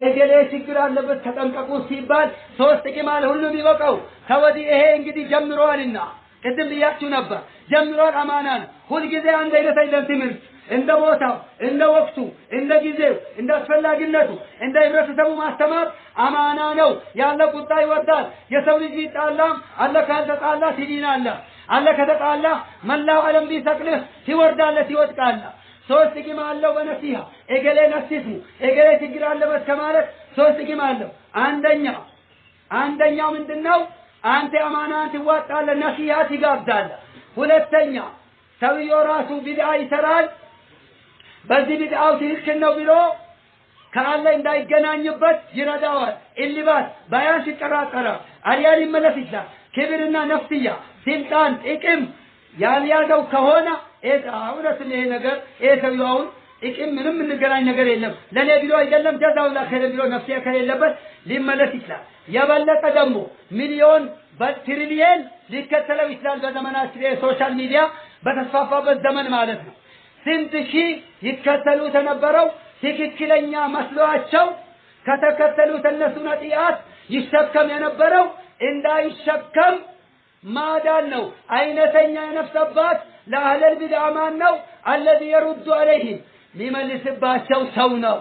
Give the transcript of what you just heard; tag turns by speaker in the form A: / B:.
A: እገሌ ችግር አለበት ተጠንቀቁ ሲባል ሶስት ጥቅም አለ። ሁሉም ይበቃው ከወዲህ ይሄ እንግዲህ ጀምሯልና ቅድም ብያችሁ ነበር። ጀምሯል፣ አማና ነው። ሁልጊዜ አንድ አይነት አይደለም ትምህርት እንደ ቦታው፣ እንደ ወቅቱ፣ እንደ ጊዜው፣ እንደ አስፈላጊነቱ፣ እንደ ህብረተሰቡ ማስተማር አማና ነው። ያለ ቁጣ ይወርዳል። የሰው ልጅ ቢጣላም አለ ካልተጣላ ትድናለህ። አለ ከተጣላ መላው ዓለም ቢሰቅልህ ትወርዳለህ፣ ትወድቃለህ። ሶስት ጥቅም አለው በነሲሃ እገሌን አትስሙ፣ እገሌ ችግር አለበት ከማለት ሶስት ጥቅም አለው። አንደኛ አንደኛው ምንድነው? አንተ አማናን ትዋጣለህ፣ ነሲሃ ትጋብዛለህ። ሁለተኛ ሰውየው ራሱ ቢድዓ ይሰራል። በዚህ ቢድዓው ትክክል ነው ብሎ ከአላህ እንዳይገናኝበት ይረዳዋል። ኢልባት ባያንስ ይጠራጠራል፣ አልያ ሊመለስ ይችላል። ክብርና ነፍስያ፣ ስልጣን፣ ጥቅም ያልያዘው ከሆነ እውነትም ይሄ ነገር ይሄ ሰውየው አሁን ጥቅም ምንም እንገናኝ ነገር የለም ለእኔ ብሎ አይደለም ጀዛውላ ኸይር ብሎ ነፍስያ ከሌለበት ሊመለስ ይችላል። የበለጠ ደግሞ ሚሊዮን በትሪሊየን ሊከተለው ይችላል። በዘመናችን የ social media በተስፋፋበት ዘመን ማለት ነው። ስንት ሺህ ይከተሉት የነበረው ትክክለኛ መስሏቸው ከተከተሉት እነሱን ኃጢአት ይሸከም የነበረው እንዳይሸከም ማዳን ነው። አይነተኛ የነፍስ አባት ለአህለል ቢድዓ ማን ነው? الذي يرد عليهم የሚመልስባቸው ሰው ነው።